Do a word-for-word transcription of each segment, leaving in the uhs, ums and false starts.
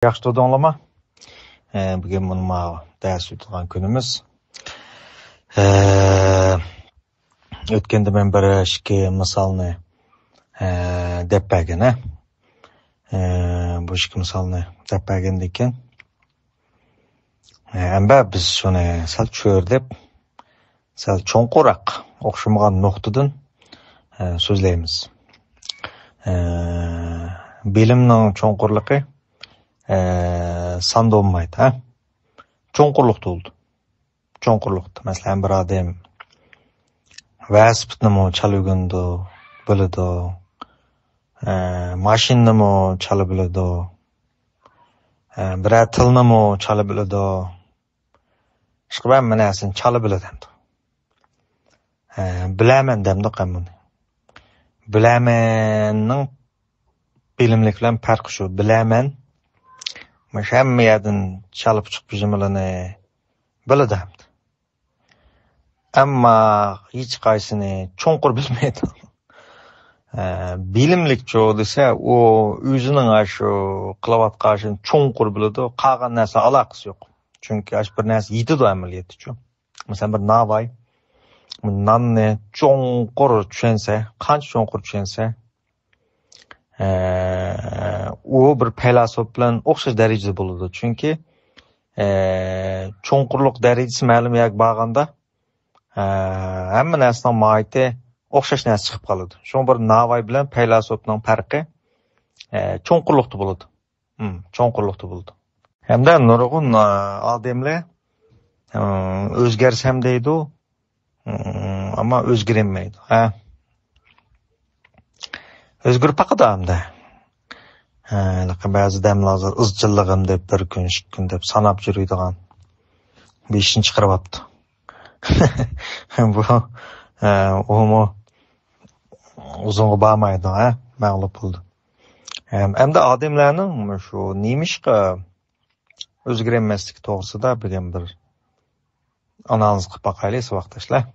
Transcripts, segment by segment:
ياخشى تۇردۇڭلارمۇ؟ ئە، بۈگۈن مۇنۇ ما دەرس ئۆتىدىغان كۈنىمىز. ئە، ئۆتكەندە مەن بىر ئىككى مىسالنى، ئە، دەپ بەرگەن، ھە. ئە، بۇ ئىككى مىسالنى دەپ بەرگەندىن كېيىن، ئە، ئەمدى بىز شۇنى سەل چۆرىدەپ، سەل چوڭقۇرراق، ئوخشىمىغان نۇقتىدىن، ئە، سۆزلەيمىز. ئە، بىلىمنىڭ چوڭقۇرلۇقى، ئە، ساندا بولمايدۇ، ھە؟ چوڭقۇرلۇقتا بولىدۇ. چوڭقۇرلۇقتا. مەسىلەن، بىر ئادەم ۋېلىسىپىتنىمۇ چالا ئۆگىنىدۇ، بىلىدۇ. ئە، ماشىنىنىمۇ چالا بىلىدۇ. ئە، بىرەر تىلنىمۇ چالا بىلىدۇ. ئىشقىلىپ ھەممە نەرسىنى چالا بىلىدۇ ئەمدى. ئە، بىلەمەن دەمدۇق ھەم بۇنى. بىلەمەننىڭ بىلىملىك بىلەن پەرقى شۇ. بىلەمەن، مۇشۇ ھەممە يەردىن چالا پۇچۇق بىژىمىلىنى بىلىدۇ ئەمدى. ئەمما ھېچقايسىنى چوڭقۇر بىلمەيدۇ. ئە، بىلىملىكچۇ دېسە، ئۇ ئۆزىنىڭ ئاشۇ قىلىۋاتقان ئىشىنى چوڭقۇر بىلىدۇ، قالغان نەرسە ئالاقىسى يوق. چۈنكى ئاشۇ بىر نەرسە يېتىدۇ ئەمەلىيەتتىچۇ. مەسىلەن، بىر ناۋاي ناننى چوڭقۇر چۈشەنسە، قانچە چوڭقۇر چۈشەنسە، ئە، ئۇ بىر پەيلاسوپ بىلەن ئوخشاش دەرىجىدە بولىدۇ. چۈنكى، ئە، چوڭقۇرلۇق دەرىجىسى مەلۇم يەرگە بارغاندا، ئە، ھەممە نەرسىنىڭ ماھىيىتى ئوخشاش نەرسە چىقىپ قالىدۇ. شۇڭا بىر ناۋاي بىلەن پەيلاسوپنىڭ پەرقى، ئە، چوڭقۇرلۇقتا بولىدۇ. ھىم، چوڭقۇرلۇقتا بولىدۇ. ھەمدە نۇرغۇن، ئە، ئادەملەر، ئە، ئۆزگەرسەم دەيدۇ، ئە، ئەمما ئۆزگىرەلمەيدۇ. ھە؟ ئۆزگىرىپ باقىدۇ ئەمدى. ھە، ھېلىقى بەزى دەملەر ھازىر ئىزچىللىقىم دەپ بىر كۈن، ئىككى كۈن دەپ ساناپ يۈرىدىغان بىر ئىشنى چىقىرىۋاپتۇ. بۇ، ئە، ئۇمۇ ئۇزۇنغا بارمايدۇ، ھە؟ مەغلۇپ بولدى. ھەم، ئەمدى ئادەملەرنىڭ شۇ نېمىشقا ئۆزگىرەلمەسلىكى توغرىسىدا بۈگۈن بىر ئانالىز قىلىپ باقايلى، ساۋاقداشلار.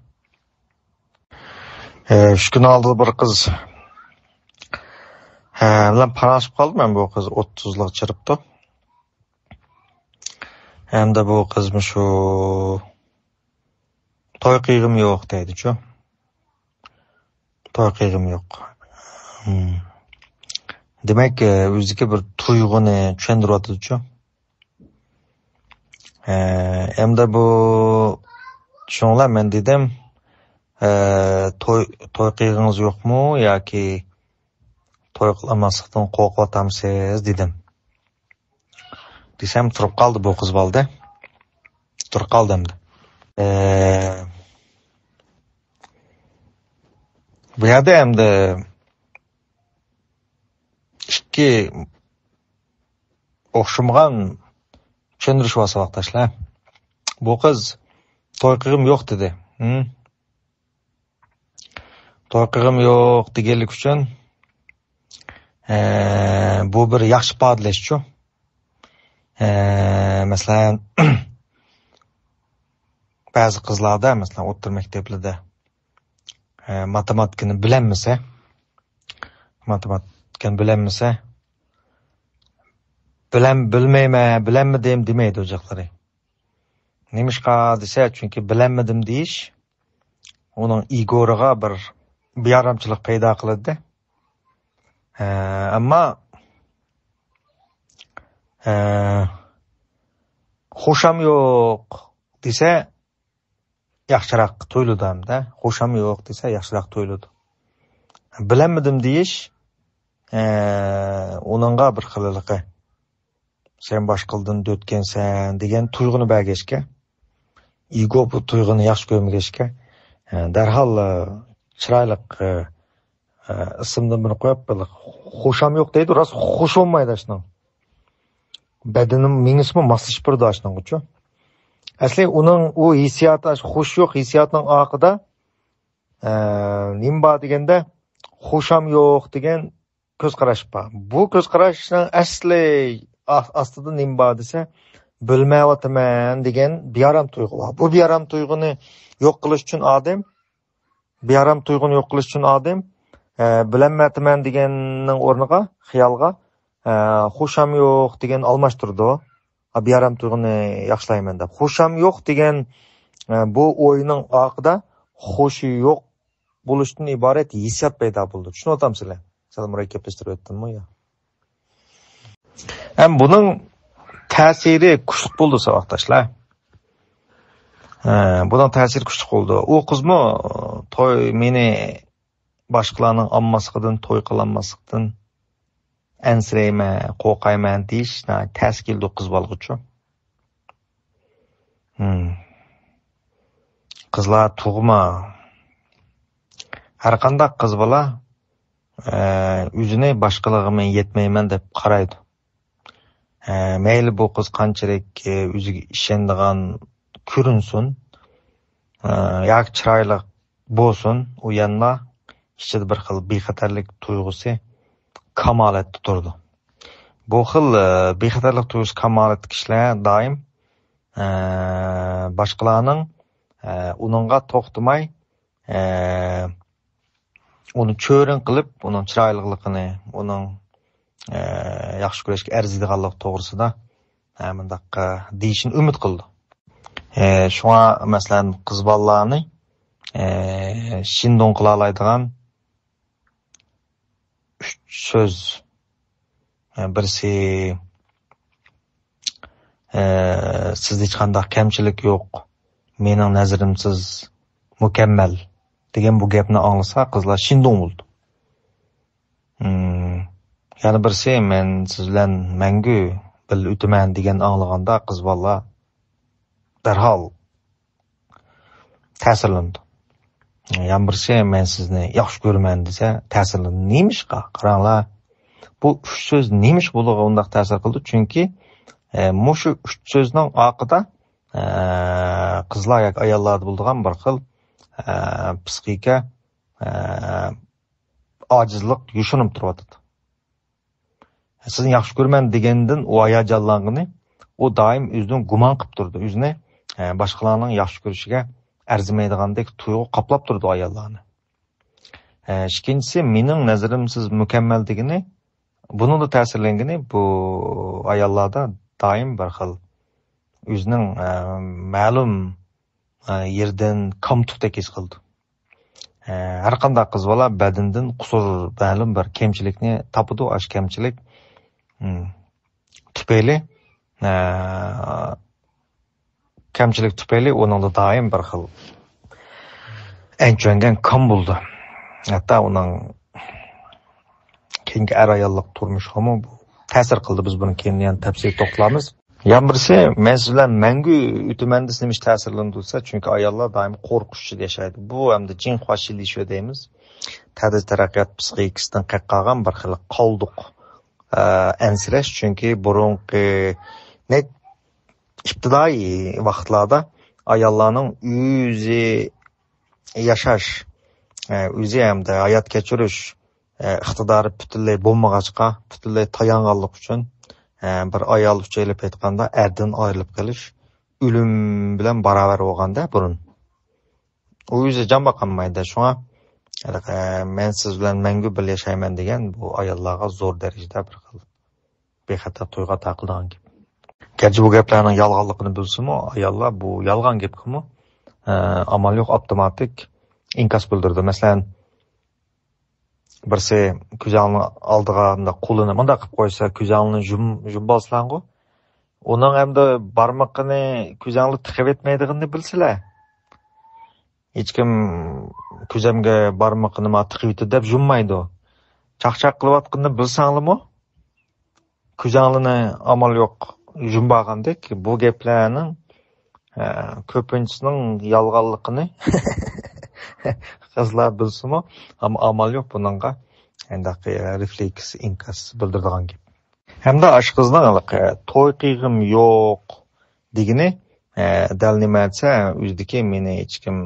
ئە، ئۈچ كۈن ئالدىدا بىر قىز، ئە، بىلەن پاراڭلىشىپ قالدىم مەن، بۇ قىز ئوتتۇزلۇق چىرىپتۇ. ھەمدە بۇ قىزمۇ شۇ توي قىلغۇم يوق دەيدىچۇ. توي قىلغۇم يوق. ھىم. دېمەك، ئۆزىدىكى بىر تۇيغۇنى چۈشەندۈرۈۋاتىدىچۇ. ئە، ئەمدى بۇ، شۇڭلا مەن دېدىم، ئە، توي، توي قىلغۇڭىز يوقمۇ ياكى توي قىلالماسلىقتىن قورقۇۋاتامسىز دېدىم. دېسەم، تۇرۇپ قالدى بۇ قىز بالدى. تۇرۇپ قالدى ئەمدى. ئە، بۇ يەردە ئەمدى ئىككى ئوخشىمىغان چۈشەندۈرۈش بار، ساۋاقداشلار. بۇ قىز توي قىلغۇم يوق دېدى. ھىم؟ توي قىلغۇم يوق دېگەنلىك ئۈچۈن، ئە، بۇ بىر ياخشى ئىپادىلەشچۇ. ئە، مەسىلەن، بەزى قىزلاردا، مەسىلەن، ئوتتۇرا مەكتەپلەردە، ئە، ماتېماتىكىنى بىلەلمىسە، ماتېماتىكىنى بىلەلمىسە، بىلەم-، بىلمەيمەن، بىلەلمىدىم دېمەيدۇ جىقلىرى. نېمىشقا دېسە، چۈنكى بىلەلمىدىم دېيىش ئۇنىڭ ئىگورىغا بىر بىئارامچىلىق پەيدا قىلىدۇ. ھە، ئەمما، ھە، خۇشام يوق دېسە، ياخشىراق تۇيۇلىدۇ ھەمدە. خۇشام يوق دېسە، ياخشىراق تۇيۇلىدۇ. بىلەلمىدىم دېيىش، ئە، ئۇنىڭغا بىر خىللىقى. سەن باشقىلاردىن ئۆتكەنسەن دېگەن تۇيغۇنى بەرگەچكە، ئىگو بۇ تۇيغۇنى ياخشى كۆرمىگەچكە، ئە، دەرھال، ئە، چىرايلىق، ئە، ئە، ئىسىمدىن بىرنى قويۇپ، بىر خۇشام يوق دەيدۇ، راست خۇش بولمايدۇ ئاشۇنىڭ. بەدىنىم، مېڭىسىمۇ ماسلىشىپ بېرىدۇ ئاشۇنىڭغىچۇ. ئەسلى ئۇنىڭ ئۇ ھېسسىياتى، ئاشۇ خۇش يوق ھېسسىياتنىڭ ئارقىدا، ئە، نېمە بار دېگەندە، خۇشام يوق دېگەن كۆز قاراش بار. بۇ كۆز قاراشنىڭ ئەسلى ئا-، ئاستىدا نېمە بار دېسە، بىلمەيۋاتىمەن دېگەن بىئارام تۇيغۇ بار. بۇ بىئارام تۇيغۇنى يوق قىلىش ئۈچۈن ئادەم، بىئارام تۇيغۇنى يوق قىلىش ئۈچۈن ئادەم، ئە، بىلەلمەيۋاتىمەن دېگەننىڭ ئورنىغا، خىيالغا، ئە، خۇشام يوق دېگەن ئالماشتۇرىدۇ. ئا، بىئارام تۇيغۇنى ياخشىلايمەن دەپ. خۇشام يوق دېگەن، ئە، بۇ ئوينىڭ ئاقىدا خۇشى يوق بولۇشتىن ئىبارەت ھېسسىيات پەيدا بولىدۇ. چۈشىنىۋاتامسىلەر؟ سەل مۇرەككەپلەشتۈرۈۋەتتىممۇ يا؟ ھەم بۇنىڭ تەسىرى كۈچلۈك بولدى، ساۋاقداشلار. ھە، بۇنىڭ تەسىرى كۈچلۈك بولدى. ئۇ قىزمۇ توي، مېنى باشقىلارنىڭ ئالماسلىقىدىن، توي قىلالماسلىقتىن ئەنسىرەيمەن، قورقايمەن دېيىش ناھايىتى تەس كېلىدۇ قىز بالىغىچۇ. ھىم. قىزلار تۇغما. ھەرقانداق قىز بالا، ئە، ئۆزىنى باشقىلارغا مەن يەتمەيمەن دەپ قارايدۇ. ئە، مەيلى بۇ قىز قانچىلىك، ئە، ئۆزىگە ئىشەنىدىغان كۆرۈنسۇن، ئە، ياكى چىرايلىق بولسۇن، ئۇ يەنىلا ئىچىدە بىر خىل بىخەتەرلىك تۇيغۇسى كامالەتتە تۇرىدۇ. بۇ خىل، ئە، بىخەتەرلىك تۇيغۇسى كامالەتتە كىشىلەر دائىم، ئە، باشقىلارنىڭ، ئە، ئۇنىڭغا توختىماي، ئە، ئۇنى چۆرۈن قىلىپ، ئۇنىڭ چىرايلىقلىقىنى، ئۇنىڭ، ئە، ياخشى كۆرۈشكە ئەرزىيدىغانلىقى توغرىسىدا، ئە، مۇنداق، ئە، دېيىشىنى ئۈمىد قىلىدۇ. ئە، شۇڭا، مەسىلەن، قىز بالىلارنى، ئە، شىندۇڭ قىلالايدىغان ئۈچ سۆز. ئە، بىرسى، ئە، سىزدە ھېچقانداق كەمچىلىك يوق، مېنىڭ نەزىرىم سىز مۇكەممەل دېگەن بۇ گەپنى ئاڭلىسا، قىزلار شىندۇڭ بولىدۇ. ھىم، يەنە بىرسى، مەن سىز بىلەن مەڭگۈ بىللە ئۆتىمەن دېگەن ئاڭلىغاندا، قىز بالىلار دەرھال تەسىرلىنىدۇ. يەنە بىرسى، مەن سىزنى ياخشى كۆرىمەن دېسە، تەسىرلىنىدۇ. نېمىشقا؟ قاراڭلار، بۇ ئۈچ سۆز نېمىشقا بۇلارغا ئۇنداق تەسىر قىلىدۇ؟ چۈنكى، ئە، مۇشۇ ئۈچ سۆزنىڭ ئارقىدا، ئە، قىزلار ياكى ئاياللاردا بولىدىغان بىر خىل، ئە، پسىخىكا، ئە، ئاجىزلىق يوشۇرۇنۇپ تۇرۇۋاتىدۇ. سىزنى ياخشى كۆرىمەن دېگەندىن ئۇ ھاياجانلانغىنى، ئۇ دائىم ئۆزىدىن گۇمان قىلىپ تۇرىدۇ. ئۆزىنى، ئە، باشقىلارنىڭ ياخشى كۆرۈشىگە ئەرزىمەيدىغاندەك تۇيغۇ قاپلاپ تۇرىدۇ ئاياللارنى. ئە، ئىككىنچىسى، مېنىڭ نەزىرىم سىز مۇكەممەل دېگىنى، بۇنىڭدا تەسىرلەنگىنى بۇ ئاياللاردا دائىم بىر خىل ئۆزىنىڭ، ئە، مەلۇم، ئە، يېرىدىن كامتۇقتەك ھېس قىلىدۇ. ئە، ھەرقانداق قىز بالا بەدىنىدىن قۇسۇر، مەلۇم بىر كەمچىلىكنى تاپىدۇ. ئاشۇ كەمچىلىك، م، تۈپەيلى، ئە، كەمچىلىك تۈپەيلى ئۇنىڭدا دائىم بىر خىل ئەنچۈەنگەن كام بولىدۇ. ھەتتا ئۇنىڭ كېيىنكى ئەر-ئاياللىق تۇرمۇشىغىمۇ بۇ تەسىر قىلدى. بىز بۇنى كېيىن يەنە تەپسىلىي توختىلىمىز. يەنە بىرسى، مەن سىز بىلەن مەڭگۈ ئۆتىمەن دېسە نېمە ئىش تەسىرلىنىدۇ دېسە، چۈنكى ئاياللار دائىم قورقۇش ئىچىدە ياشايدۇ. بۇ ئەمدى جىڭخۇا شىلىشۈە دەيمىز. تەدرىجىي تەرەققىيات پسىخىكىسىدىن قېلىپ قالغان بىر خىل قالدۇق، ئە، ئەنسىرەش. چۈنكى بۇرۇنقى نەچ-، ئىپتىدائىي ۋاقىتلاردا ئاياللارنىڭ ئۆزى ياشاش، ئە، ئۆزى ھەمدە ھايات كەچۈرۈش، ئە، ئىقتىدارى پۈتۈنلەي بولمىغاچقا، پۈتۈنلەي تايانغانلىقى ئۈچۈن، ئە، بىر ئايال ئۈچەيلەپ ئېيتقاندا ئەردىن ئايرىلىپ قېلىش ئۆلۈم بىلەن باراۋەر بولغاندا بۇرۇن. ئۇ ئۆزى جان باقالمايدۇ. شۇڭا، ئە، مەن سىز بىلەن مەڭگۈ بىللە ياشايمەن دېگەن بۇ ئاياللارغا زور دەرىجىدە بىر خىل بىخەتەر تۇيغۇ ئاتا قىلىدىغان گەپ. گەرچە بۇ گەپلەرنىڭ يالغانلىقىنى بىلسىمۇ، ئاياللار بۇ يالغان گەپكىمۇ، ئە، ئامال يوق ئاپتوماتىك ئىنكاس بىلدۈرىدۇ. مەسىلەن، بىرسى كۈزەڭنىڭ ئالدىغا مۇنداق قولىنى مۇنداق قىلىپ قويسا، كۈزەڭنى يۇم-، يۇمۇۋالسىلاڭغۇ. ئۇنىڭ ئەمدى بارمىقىنى كۈزەڭلىك تىقىۋەتمەيدىغىنىنى بىلسىلە. ھېچكىم كۈزەمگە بارمىقىنى ما تىقىۋېتىدۇ دەپ يۇممايدۇ. چاقچاق قىلىۋاتقىنىنى بىلسەڭلىمۇ، كۈزەڭلىنى ئامال يوق يۇمباغاندەك، بۇ گەپلەرنىڭ، ئە، كۆپىنچىسىنىڭ يالغانلىقىنى قىزلار بىلسىمۇ، ئەمما ئامال يوق بۇنىڭغا، ئەنداق، ئە، رېفلېكس، ئىنكاس بىلدۈرىدىغان گەپ. ھەمدە ئاشۇ قىزنىڭ ھېلىقى توي قىلغۇم يوق دېگىنى، ئە، دەل نېمە دېسە، ئۆزىدىكى مېنى ھېچكىم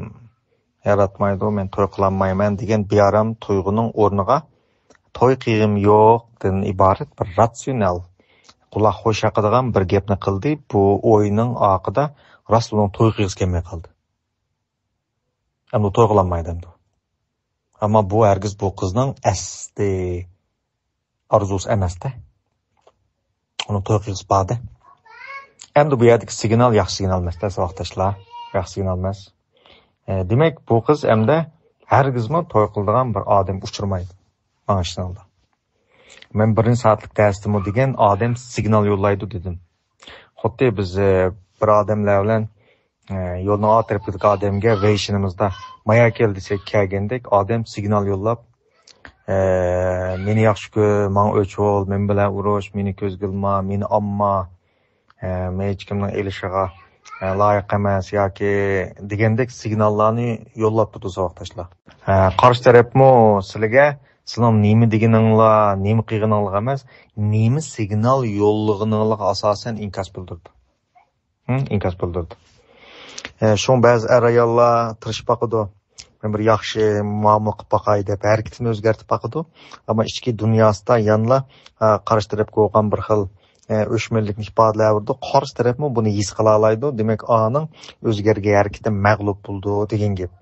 ياراتمايدۇ، مەن توي قىلالمايمەن دېگەن بىئارام تۇيغۇنىڭ ئورنىغا توي قىلغۇم يوقتىن ئىبارەت بىر راتسىيونال، قۇلاق خۇش ياقىدىغان بىر گەپنى قىلدى. بۇ ئوينىڭ ئارقىدا راست ئۇنىڭ توي قىلغۇسى كەلمەي قالدى. ئەمدى توي قىلالمايدۇ ئەمدى. ئەمما بۇ ھەرگىز بۇ قىزنىڭ ئەسلى ئارزۇسى ئەمەستە. ئۇنىڭ توي قىلغۇسى باردى. ئەمدى بۇ يەردىكى سىگنال ياخشى سىگنال ئەمەس، ساۋاقداشلار. ياخشى سىگنال ئەمەس. ئە، دېمەك، بۇ قىز ئەمدى ھەرگىزمۇ توي قىلىدىغان بىر ئادەم ئۇچرىمايدۇ. ماڭا ئىشىنىڭلار. مەن بىرىنچى سائەتلىك دەرستىمۇ دېگەن ئادەم سىگنال يوللايدۇ دېدىم. خۇددى بىز، ئە، بىر ئادەملەر بىلەن، ئە، يولنىڭ ئارقا تەرىپىدىكى ئادەمگە ۋېيشىنىمىزدا مايا كەل دېسەك كەلگەندەك ئادەم سىگنال يوللاپ، ئە، مېنى ياخشى كۆر، ماڭا ئۆچ بول، مېنىڭ بىلەن ئۇرۇش، مېنى كۆزگە ئىلما، مېنى ئالما، ئە، مەن ھېچكىمنىڭ ئېلىشىغا، ئە، لايىق ئەمەس ياكى دېگەندەك سىگناللارنى يوللاپ تۇرىدۇ ساۋاقداشلار. ئە، قارشى تەرەپمۇ سىلىگە سىلىنىڭ نېمە دېگىنىڭلار، نېمە قىلغىنىڭلار ئەمەس، نېمە سىگنال يوللىغىنىڭلارغا ئاساسەن ئىنكاس بىلدۈرىدۇ. ھە، ئىنكاس بىلدۈردى. ئە، شۇڭا بەزى ئەر-ئاياللار تىرىشىپ باقىدۇ. مەن بىر ياخشى مۇئامىلە قىلىپ باقاي دەپ ھەرىكىتىنى ئۆزگەرتىپ باقىدۇ. ئەمما ئىچكى دۇنياسىدا يەنىلا، ئە، قارشى تەرەپكە بولغان بىر خىل، ئە، ئۆچمەنلىكنى ئىپادىلەۋېرىدۇ. قارشى تەرەپمۇ بۇنى ھېس قىلالايدۇ. دېمەك، ئانىڭ ئۆزگەرگەن ھەرىكىتى مەغلۇپ بولىدۇ دېگەن گەپ.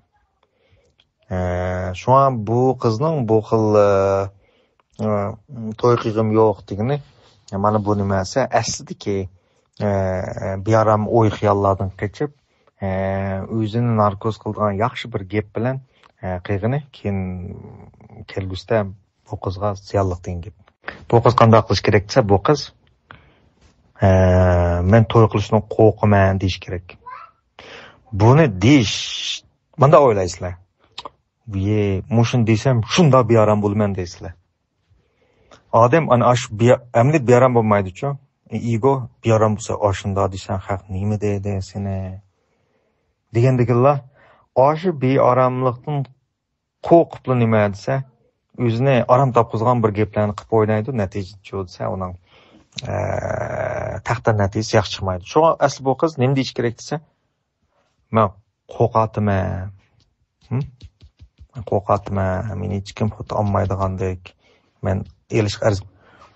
ئە، شۇڭا بۇ قىزنىڭ بۇ خىل، ئە، ئە، توي قىلغۇم يوق دېگىنى، مانا بۇ نېمە دېسە، ئەسلىدىكى، ئە، بىئارام ئوي خىياللاردىن قېچىپ، ئە، ئۆزىنى ناركوز قىلىدىغان ياخشى بىر گەپ بىلەن، ئە، قىلغىنى كېيىن كەلگۈسىدە بۇ قىزغا زىيانلىق دېگەن گەپ. بۇ قىز قانداق قىلىش كېرەك دېسە، بۇ قىز، ئە، مەن توي قىلىشتىن قورقىمەن دېيىش كېرەك. بۇنى دېيىش، مۇنداق ئويلايسىلەر. يې، مۇشۇنى دېسەم، شۇنداق بىئارام بولىمەن دەيسىلەر. ئادەم ئانا ئاشۇ بىئا-، ئەمەلىيەت بىئارام بولمايدۇچۇ. ئىگو بىئارام بولسا، ئاشۇنداق دېسەڭ، خەق نېمە دەيدۇ سېنى؟ دېگەندىكىنلا، ئاشۇ بىئاراملىقتىن قورقۇپلا نېمە دېسە، ئۆزىنى ئارام تاپقۇزغان بىر گەپلەرنى قىلىپ ئوينايدۇ، نەتىجىدىچۇ دېسە، ئۇنىڭ، ئە، تەقدىر نەتىجىسى ياخشى چىقمايدۇ. شۇڭا ئەسلى بۇ قىز نېمە دېيىش كېرەك دېسە، مەن قورقاتىمەن. ھىم؟ قورقاتىمەن. مېنى ھېچكىم خۇددى ئالمايدىغاندەك. مەن ئېلىشقا ئەرز-،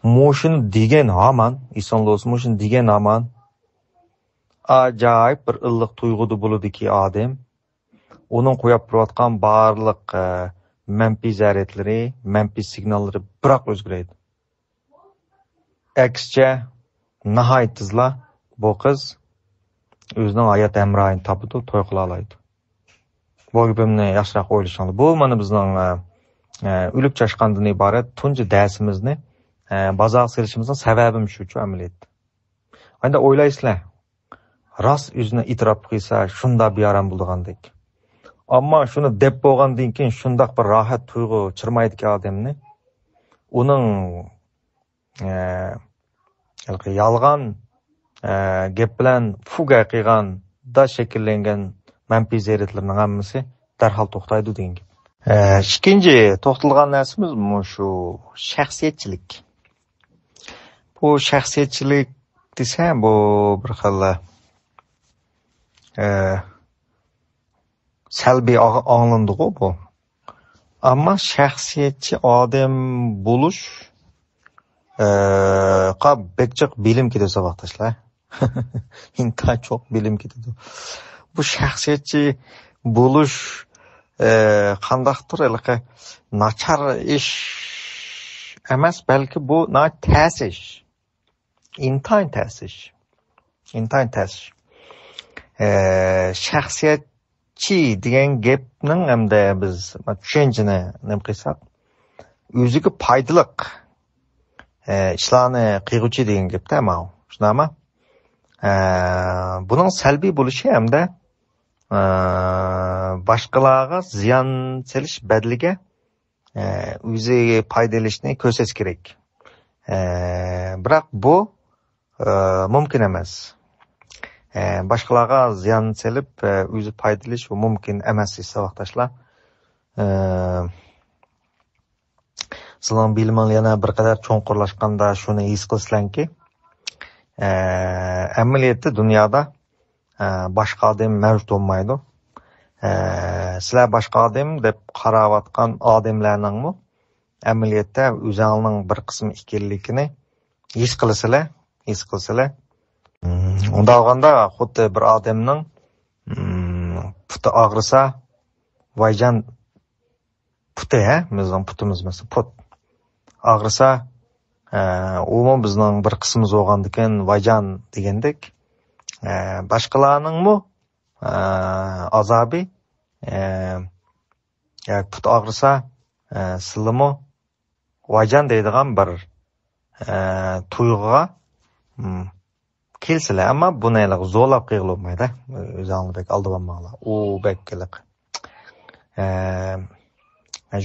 مۇشۇنى دېگەن ھامان، ئېسىڭدە بولسا، مۇشۇنى دېگەن ھامان ئاجايىپ بىر ئىللىق تۇيغۇدا بولىدۇكى ئادەم. ئۇنىڭ قويۇپ بېرىۋاتقان بارلىق، ئە، مەنپىي زەرەتلىرى، مەنپىي سىگناللىرى بىراق ئۆزگىرەيدۇ. ئەكسىچە، ناھايىتى تېزلا بۇ قىز ئۆزىنىڭ ھايات ھەمراھىنى تاپىدۇ، توي قىلالايدۇ. بۇ گېپىمنى ياخشىراق ئويلىشىڭلار. بۇ مانا بىزنىڭ، ئە، ئە، ئۆلۈپ چاشقاندىن ئىبارەت تۇنجى دەرسىمىزنى، ئە، بازارغا سېلىشىمىزنىڭ سەۋەبىمۇ شۇچۇ ئەمەلىيەتتە. ئەمدى ئويلايسىلەر، راست ئۆزىنى ئېتىراپ قىلسا، شۇنداق بىئارام بولىدىغاندەك. ئەمما شۇنى دەپ بولغاندىن كېيىن شۇنداق بىر راھەت تۇيغۇ چىرمايدىكەن ئادەمنى. ئۇنىڭ، ئە، ھېلىقى يالغان، ئە، گەپ بىلەن فۇگە قىلغاندا شەكىللەنگەن مەنپىي زەرەتلىرىنىڭ ھەممىسى دەرھال توختايدۇ دېگەن گەپ. ئە، ئىككىنچى توختالغان نەرسىمىز مۇشۇ شەخسىيەتچىلىك. بۇ شەخسىيەتچىلىك دېسە، بۇ بىر خىل، ئە، سەلبىي ئاغ-، ئاڭلىنىدىغۇ بۇ. ئەمما شەخسىيەتچى ئادەم بولۇش، ئە، قا بەك جىق بىلىم كېتىدۇ ساۋاقداشلار. ئىنتايىن چوڭ بىلىم كېتىدۇ. بۇ شەخسىيەتچى بولۇش، ئە، قانداقتۇر ھېلىقى ناچار ئىش ئەمەس، بەلكى بۇ ناھايىتى تەس ئىش. ئىنتايىن تەس ئىش. ئىنتايىن تەس ئىش. ئە، شەخسىيەتچى دېگەن گەپنىڭ ھەمدە بىز چۈشەنچىنى نېمە قىلساق، ئۆزىگە پايدىلىق، ئە، ئىشلارنى قىلغۇچى دېگەن گەپتە ماۋۇ. شۇنداقمۇ؟ ئە، بۇنىڭ سەلبىي بولۇشى ھەمدە، ئە، باشقىلارغا زىيان سېلىش بەدىلىگە ئە، ئۆزى پايدا ئېلىشنى كۆرسەتسە كېرەك. ئە، بىراق بۇ، ئە، مۇمكىن ئەمەس. ئە، باشقىلارغا زىيان سېلىپ، ئە، ئۆزى پايدا ئېلىش بۇ مۇمكىن ئەمەس، ساۋاقداشلار. ئە، سىلىنىڭ بىلىمىڭ يەنە بىر قەدەر چوڭقۇرلاشقاندا شۇنى ھېس قىلىسىلەركى، ئە، ئەمەلىيەتتە دۇنيادا ئە، باشقا ئادەم مەۋجۇت بولمايدۇ. ئە، سىلەر باشقا ئادەم دەپ قاراۋاتقان ئادەملەرنىڭمۇ ئەمەلىيەتتە ئۆزۈڭلارنىڭ بىر قىسمى ئىكەنلىكىنى ھېس قىلىسىلەر، ھېس قىلىسىلەر. مم، ئۇنداق بولغاندا خۇددى بىر ئادەمنىڭ، مم، پۇتى ئاغرىسا، ۋايجان، پۇتى، ھە؟ بىزنىڭ پۇتىمىز مەسىلەن، پۇت ئاغرىسا، ئە، ئۇمۇ بىزنىڭ بىر قىسمىمىز بولغاندىكىن ۋايجان دېگەندەك، ئە، باشقىلارنىڭمۇ، ئە، ئازابى، ئە، ياكى پۇت ئاغرىسا، ئە، سىلىمۇ ۋايجان دەيدىغان بىر، ئە، تۇيغۇغا، م، كېلىسىلەر. ئەمما بۇنى ھېلىقى زورلاپ قىلغىلى بولمايدۇ. ئۆزۈڭلار بەك ئالدىۋالماڭلار. ئۇ بەك ھېلىقى، ئە،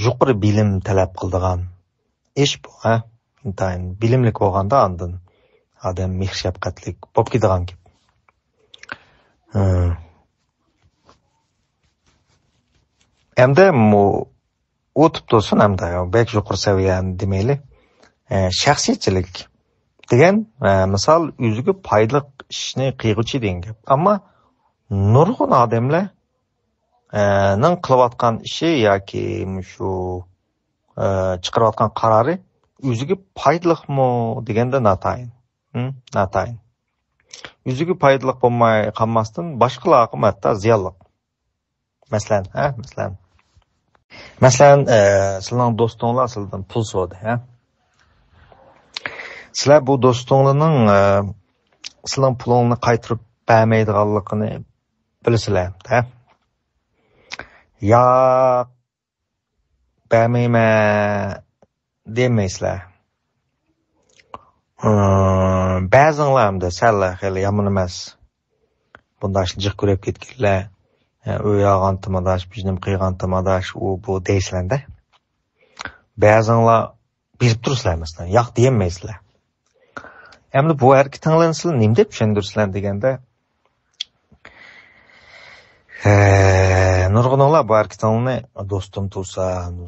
يۇقىرى بىلىم تەلەپ قىلىدىغان ئىش بۇ، ھە. ئىنتايىن بىلىملىك بولغاندا ئاندىن ئادەم مېھىر شەپقەتلىك بولۇپ كېتىدىغان گەپ. ھە. ئەمدى مۇ-، ئۇتۇپ تۇرسۇن ئەمدى، بەك يۇقىرى سەۋىيەنى دېمەيلى. ئە، شەخسىيەتچىلىك دېگەن، ئە، مىسال، ئۆزىگە پايدىلىق ئىشنى قىلغۇچى دېگەن گەپ. ئەمما نۇرغۇن ئادەملەر، ئە، نىڭ قىلىۋاتقان ئىشى ياكى مۇشۇ، ئە، چىقىرىۋاتقان قارارى ئۆزىگە پايدىلىقمۇ دېگەندە ناتايىن. ھە؟ ناتايىن. ئۆزىگە پايدىلىق بولماي قالماستىن، باشقىلارغىمۇ ھەتتا زىيانلىق. مەسىلەن، ھە، مەسىلەن. مەسىلەن، ئە، سىلىنىڭ دوستۇڭلار سىلىدىن پۇل سورىدى، ھە؟ سىلەر بۇ دوستۇڭلارنىڭ، ئە، سىلىنىڭ پۇلۇڭلارنى قايتۇرۇپ بەرمەيدىغانلىقىنى بىلىسىلەر، ھە؟ ياق، بەرمەيمەن دېمەيسىلەر. ئىم، بەزىڭلار ئەمدى سەل خېلى يامان ئەمەس. بۇنداق جىق كۆرۈپ كەتكەنلەر، ئە، ئۆي ئالغانتىم ئاداش، بىر نېمە قىلغانتىم ئاداش، ئۇ بۇ دەيسىلەردە. بەزىڭلار بېرىپ تۇرىسىلەر، مەسىلەن، ياق دېيەلمەيسىلەر. ئەمدى بۇ ھەرىكىتىڭلارنى سىلەر نېمە دەپ چۈشەندۈرىسىلەر دېگەندە، ھە، نۇرغۇنۇڭلار بۇ ھەرىكىتىڭلارنى دوستۇم تۇرسا،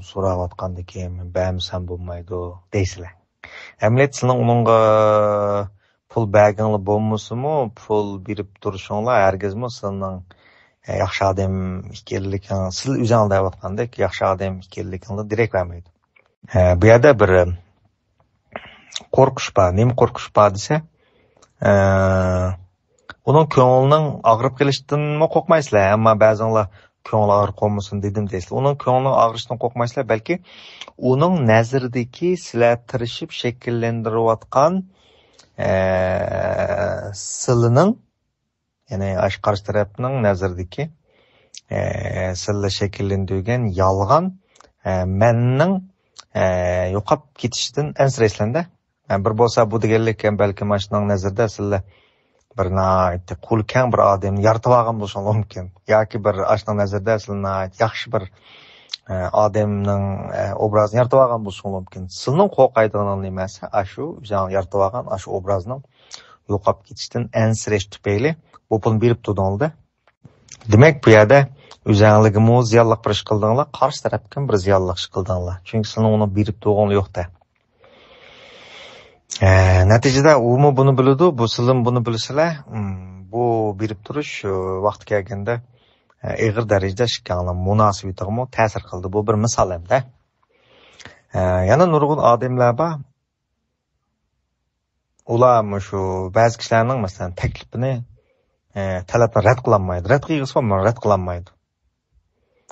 سوراۋاتقاندىكىن، مەن بەرمىسەم بولمايدۇ دەيسىلەر. ئەمەلىيەتتە سىلىنىڭ ئۇنىڭغا پۇل بەرگىڭلار بولمىسىمۇ، پۇل بېرىپ تۇرۇشۇڭلار ھەرگىزمۇ سىلىنىڭ، ئە، ياخشى ئادەم ئىكەنلىكىڭ، سىل ئۆزۈڭ دەۋاتقاندەك ياخشى ئادەم ئىكەنلىكىڭلار دېرەك بەرمەيدۇ. ئە، بۇ يەردە بىر، ئە، قورقۇش بار. نېمە قورقۇش بار دېسە، ئە، ئۇنىڭ كۆڭلىنىڭ ئاغرىپ قېلىشىدىنمۇ قورقمايسىلەر، ئەمما بەزىڭلار كۆڭلى ئاغرىپ قالمىسۇن دېدىم دەيسىلەر. ئۇنىڭ كۆڭلىنىڭ ئاغرىشىدىن قورقمايسىلەر، بەلكى ئۇنىڭ نەزىرىدىكى سىلەر تىرىشىپ شەكىللەندۈرۈۋاتقان، ئە، سىلىنىڭ، يەنى ئاشۇ قارشى تەرەپنىڭ نەزىرىدىكى، ئە، سىلى شەكىللەندۈرگەن يالغان، ئە، مەننىڭ، ئە، يوقاپ كېتىشىدىن ئەنسىرەيسىلەردە. ئە، بىر بولسا بۇ دېگەنلىك، بەلكىم ئاشۇنىڭ نەزىرىدە سىلى بىر ناھايىتى قولى كەڭ بىر ئادەمنى يارىتىۋالغان بولۇشىڭلار مۇمكىن. ياكى بىر ئاشۇنىڭ نەزىرىدە سىلى ناھايىتى ياخشى بىر، ئە، ئادەمنىڭ، ئە، ئوبرازىنى يارىتىۋالغان بولۇشىڭلار مۇمكىن. سىلىنىڭ قورقايدىغىنىڭ نېمىسى؟ ئاشۇ ئۆزۈڭ يارىتىۋالغان ئاشۇ ئوبرازنىڭ يوقاپ كېتىشتىن ئەنسىرەش تۈپەيلى بۇ پۇلنى بېرىپ تۇردۇڭلار-دە. دېمەك، بۇ يەردە ئۆزەڭلىگىمۇ زىيانلىق بىر ئىش قىلدىڭلار، قارشى تەرەپكىمۇ بىر زىيانلىق ئىش قىلدىڭلار. چۈنكى سىلىنىڭ ئۇنى بېرىپ تۇرغۇڭلار يوق-تە. ئە، نەتىجىدە ئۇمۇ بۇنى بىلىدۇ، بۇ سىلىمۇ بۇنى بىلىسىلەر. ئىم، بۇ بېرىپ تۇرۇش، ئۇ، ۋاقتى كەلگەندە، ئە، ئېغىر دەرىجىدە ئىككىڭلارنىڭ مۇناسىۋىتىگىمۇ تەسىر قىلدى. بۇ بىر مىسال ئەمدى. ئە، يەنە نۇرغۇن ئادەملەر بار. ئۇلار مۇشۇ بەزى كىشىلەرنىڭ، مەسىلەن، تەكلىپىنى، ئە، تەلەپنى رەت قىلالمايدۇ. رەت قىلغۇسى بارمۇ، رەت قىلالمايدۇ.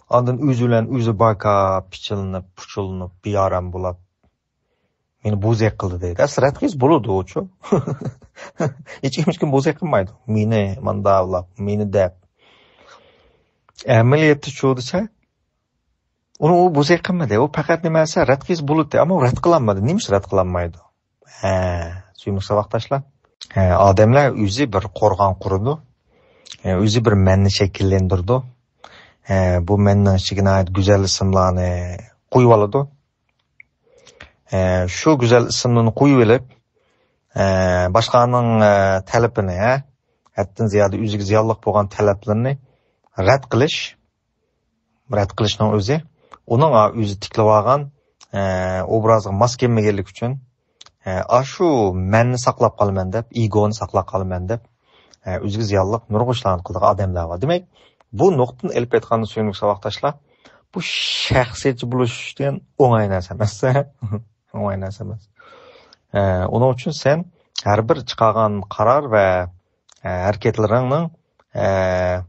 ئاندىن ئۆزى بىلەن ئۆزى باكا پىچىلىنىپ، پۇچۇلىنىپ، بىئارام بولاپ، مېنى بوزەك قىلدى دەيدۇ. ئەسلى رەت قىلسا بولىدۇ ئۇچۇ. ھېچكىم، ھېچكىم بوزەك قىلمايدۇ. مېنى مانداقلاپ، مېنى دەپ. ئەمەلىيەتتە چۇ دېسە، ئۇنى ئۇ بوزەك قىلمىدى. ئۇ پەقەت نېمە دېسە، رەت قىلسا بولىدۇ. ئەمما ئۇ رەت قىلالمىدى. نېمە ئۈچۈن رەت قىلالمايدۇ؟ ھە، سۆيۈملۈك ساۋاقداشلار. ھە، ئادەملەر ئۆزى بىر قورغان قۇرىدۇ. ھە، ئۆزى بىر مەننى شەكىللەندۈرىدۇ. ھە، بۇ مەننىڭ ئىچىگە ناھايىتى گۈزەل ئىسىملارنى قويۇۋالىدۇ. ھە، شۇ گۈزەل ئىسىملارنى قويۇۋېلىپ، ھە، باشقىلارنىڭ، ھە، تەلىپىنى، ھە، ھەددىدىن زىيادە ئۆزىگە زىيانلىق بولغان تەلەپلىرىنى رەت قىلىش، رەت قىلىشنىڭ ئۆزى ئۇنىڭ ئۆزى تىكلىۋالغان، ئە، ئوبرازىغا ماس كەلمىگەنلىكى ئۈچۈن، ئە، ئاشۇ مەننى ساقلاپ قالىمەن دەپ، ئېگونى ساقلاپ قالىمەن دەپ، ئە، ئۆزىگە زىيانلىق نۇرغۇن ئىشلارنى قىلىدىغان ئادەملەر بار. دېمەك، بۇ نۇقتىدىن ئېلىپ ئېيتقاندا، سۆيۈملۈك ساۋاقداشلار، بۇ شەخسىيەتچى بولۇش دېگەن ئوڭاي نەرسە ئەمەس. ئوڭاي نەرسە ئەمەس. ئە، ئۇنىڭ ئۈچۈن سەن ھەر بىر چىقارغان قارار ۋە، ئە، ھەرىكەتلىرىڭنىڭ، ئە،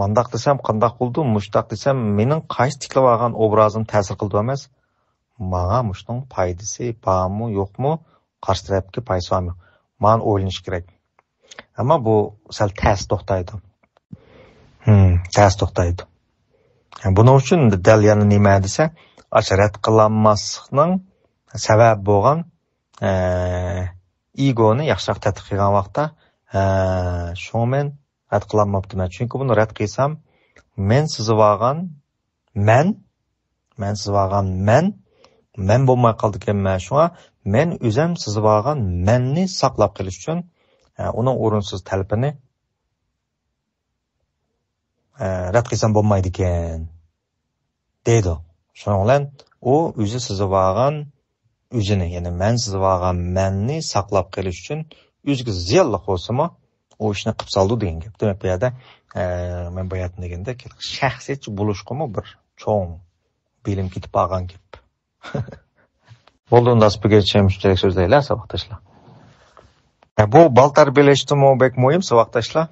مانداق دېسەم قانداق بولىدۇ، مۇشتاق دېسەم مېنىڭ قايسى تىكلەپ ئالغان ئوبرازىم تەسىر قىلىدۇ ئەمەس، ماڭا مۇشۇنىڭ پايدىسى بارمۇ يوقمۇ، قارشى تەرەپكە پايدىسى بارمۇ يوق، مانا ئويلىنىش كېرەك. ئەمما بۇ سەل تەس توختايدۇ. ھىم، تەس توختايدۇ. بۇنىڭ ئۈچۈن دەل يەنە نېمە دېسە، ئاشۇ رەت قىلالماسلىقنىڭ سەۋەبى بولغان، ئە، ئېگونى ياخشىراق تەتقىق قىلغان ۋاقىتتا، ھە، شۇڭا مەن رەت قىلالماپتىمەن. چۈنكى بۇنى رەت قىلسام، مەن سىزىۋالغان مەن، مەن سىزىۋالغان مەن، مەن بولماي قالىدىكەنمەن. شۇڭا مەن ئۆزۈم سىزىۋالغان مەننى ساقلاپ قېلىش ئۈچۈن، ئە، ئۇنىڭ ئورۇنسىز تەلىپىنى، ئە، رەت قىلسام بولمايدىكەن، دەيدۇ. شۇنىڭ بىلەن ئۇ ئۆزى سىزىۋالغان ئۆزىنى، يەنى مەن سىزىۋالغان مەننى ساقلاپ قېلىش ئۈچۈن ئۆزىگە زىيانلىق بولسىمۇ، ئۇ ئىشنى قىلىپ سالىدۇ دېگەن گەپ. دېمەك، بۇ يەردە، ئە، مەن باياتىن دېگەندەك، شەخسىيەتچى بولۇشقىمۇ بىر چوڭ بىلىم كېتىپ قالغان گەپ. بولدى، ئۇنداق بۈگۈنچە مۇشۇنچىلىك سۆزلەيلى، ساۋاقداشلار. ئە، بۇ بالا تەربىيەلەشتىمۇ بەك مۇھىم، ساۋاقداشلار.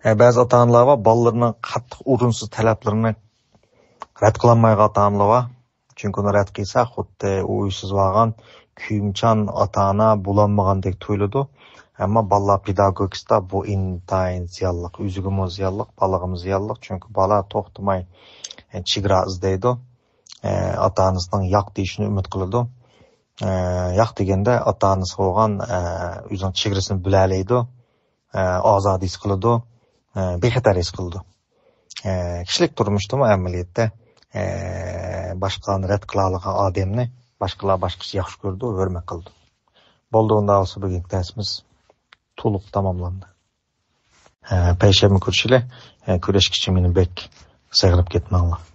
ئە، بەزى ئاتا-ئانىلار بار، بالىلىرىنىڭ قاتتىق ئورۇنسىز تەلەپلىرىنى رەت قىلالمايدىغان ئاتا-ئانىلار بار. چۈنكى ئۇنى رەت قىلسا، خۇددى ئۇ ئۆيسىز بارغان كۆيۈمچان ئاتا-ئانا بولالمىغاندەك تۇيۇلىدۇ. ئەمما بالىلار پېداگوگىكىسىدا بۇ ئىنتايىن زىيانلىق. ئۆزىگىمۇ زىيانلىق، بالىغىمۇ زىيانلىق. چۈنكى بالا توختىماي، ئە، چېگرا ئىزدەيدۇ. ئە، ئاتا-ئانىسىنىڭ ياق دېيىشىنى ئۈمىد قىلىدۇ. ئە، ياق دېگەندە ئاتا-ئانىسىغا بولغان، ئە، ئۆزىنىڭ چېگرىسىنى بىلەلەيدۇ. ئە، ئازادە ھېس قىلىدۇ. ئە، بىخەتەر ھېس قىلىدۇ. ئە، كىشىلىك تۇرمۇشتىمۇ ئەمەلىيەتتە، ئە، باشقىلارنى رەت قىلالىغان ئادەمنى باشقىلار باشقىچە ياخشى كۆرىدۇ، ھۆرمەت قىلىدۇ. بولدى، ئۇنداق بولسا بۈگۈنكى دەرسىمىز تولۇق تاماملاندى. ئە، پەيشەنبە كۆرۈشىلى. ئە، كۆرۈشكىچە مېنى بەك سېغىنىپ كەتمەڭلار.